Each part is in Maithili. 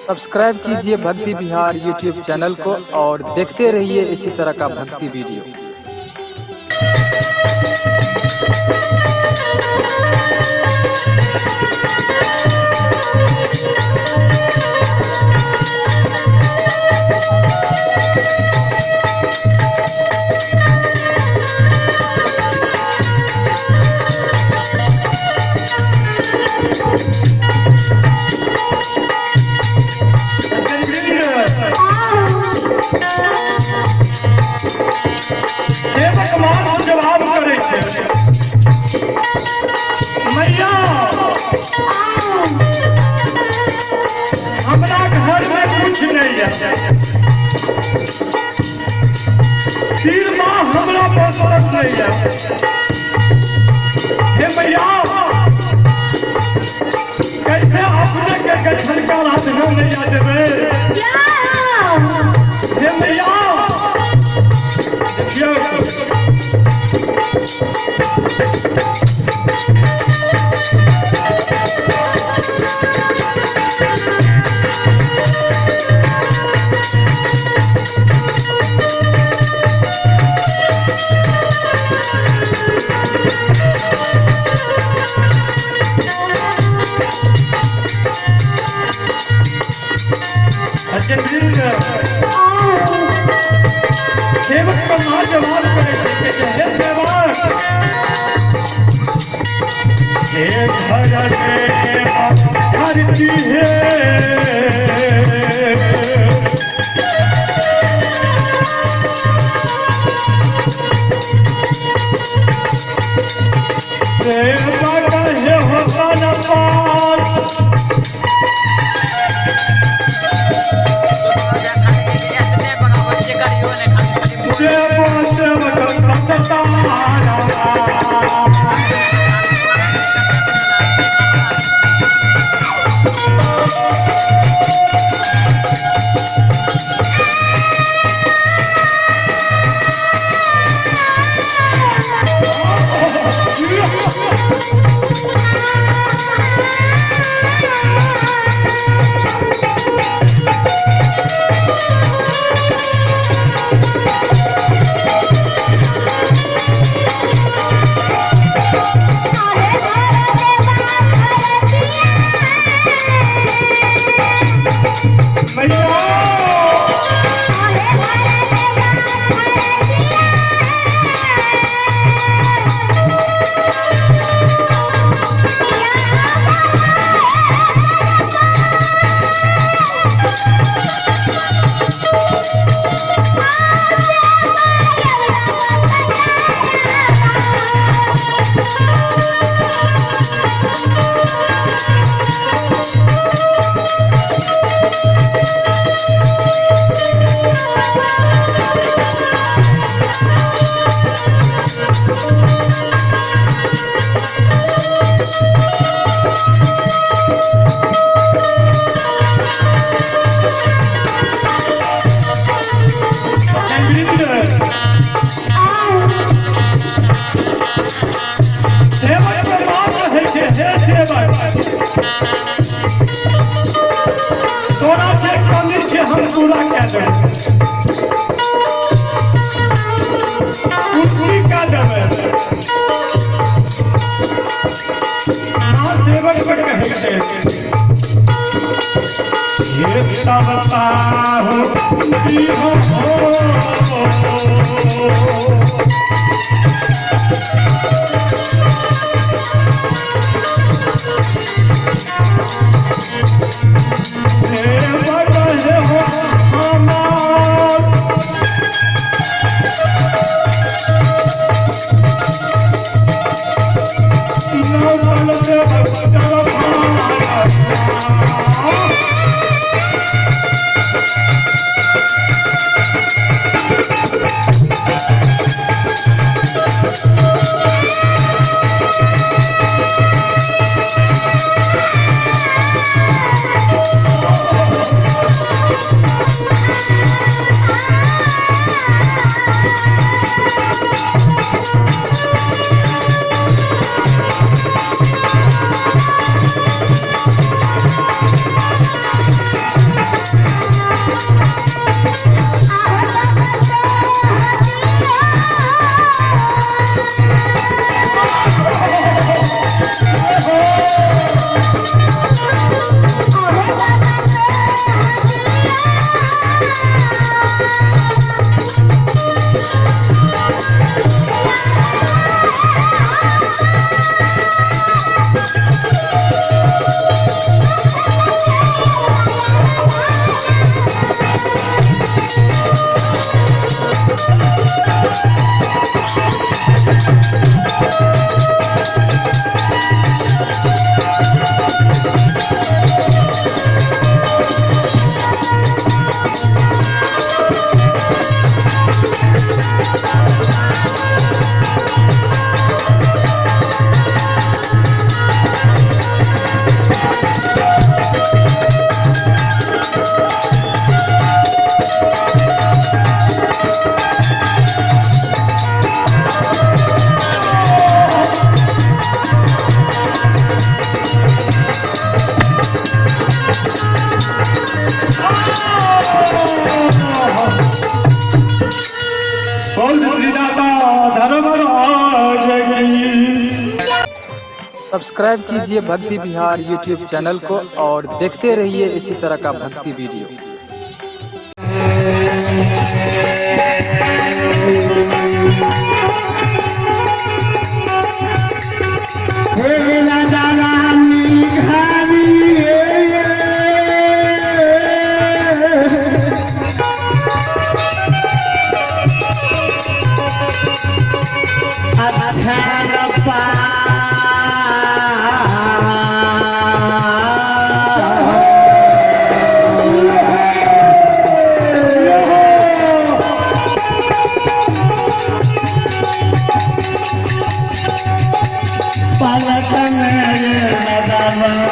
सब्सक्राइब कीजिए भक्ति बिहार यूट्यूब चैनल को और देखते रहिए इसी तरह का भक्ति वीडियो। सेवक माँ जवाब करे छै, मैया, हमरा घर में कुछ नहीं है। सिर माँ, हमरा पसंद नहीं है। हे मैया, कैसे अपने के गछलका राजना मैया देवे? हे मैया, देखियौ। सज्जन, सेवक पर माँ जवाब करे छै, कहै छै, हे सेवक, हे घर देवा धरती हे सेवक हे हो पार। देव सेवक पछतारा। मैया। सेवक पर माँ कहै छै, हे सेवक, तोरा जे कमी छै हम पूरा कए देबै, पूर्ति कए देबै। माँ सेवक पर कहै छै, हे तबता हो हो। सेवक हे हो हमार नवल सेवक कर। सब्सक्राइब कीजिए भक्ति बिहार यूट्यूब चैनल को और देखते रहिए इसी तरह का भक्ति वीडियो। हे राजा रानी घारी। अच्छा पा पलटन राजा रानी।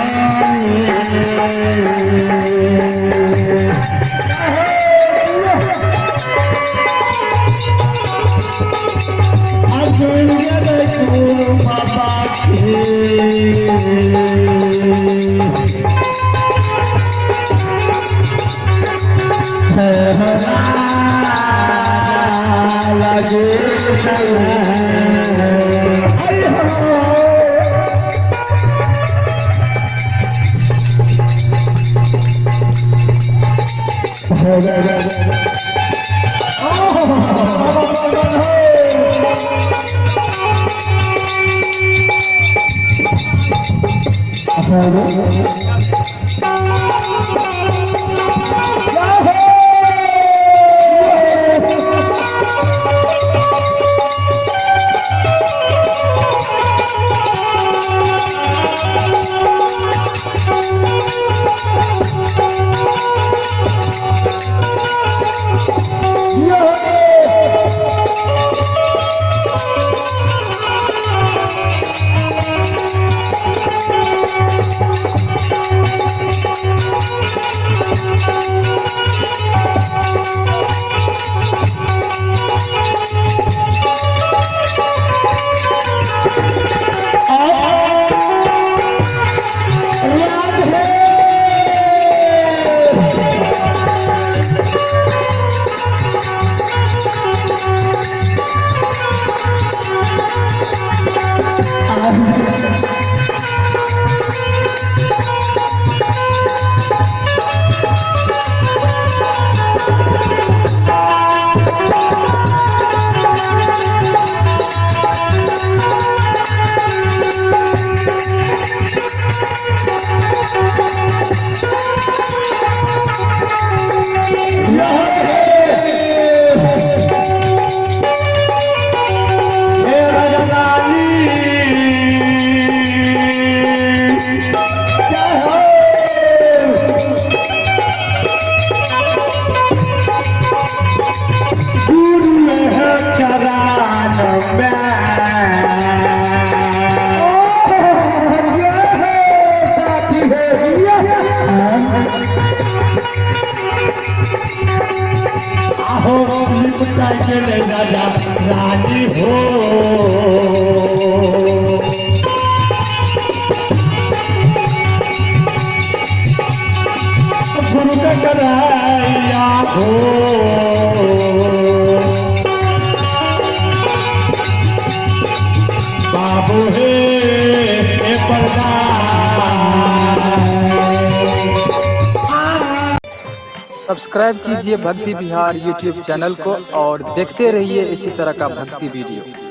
बाबा के लगे। आहो लिपटाई राजा रानी हो। गुरु का कराया हो। बाबू हे सब्सक्राइब कीजिए भक्ति बिहार यूट्यूब चैनल को और देखते रहिए इसी तरह का भक्ति वीडियो।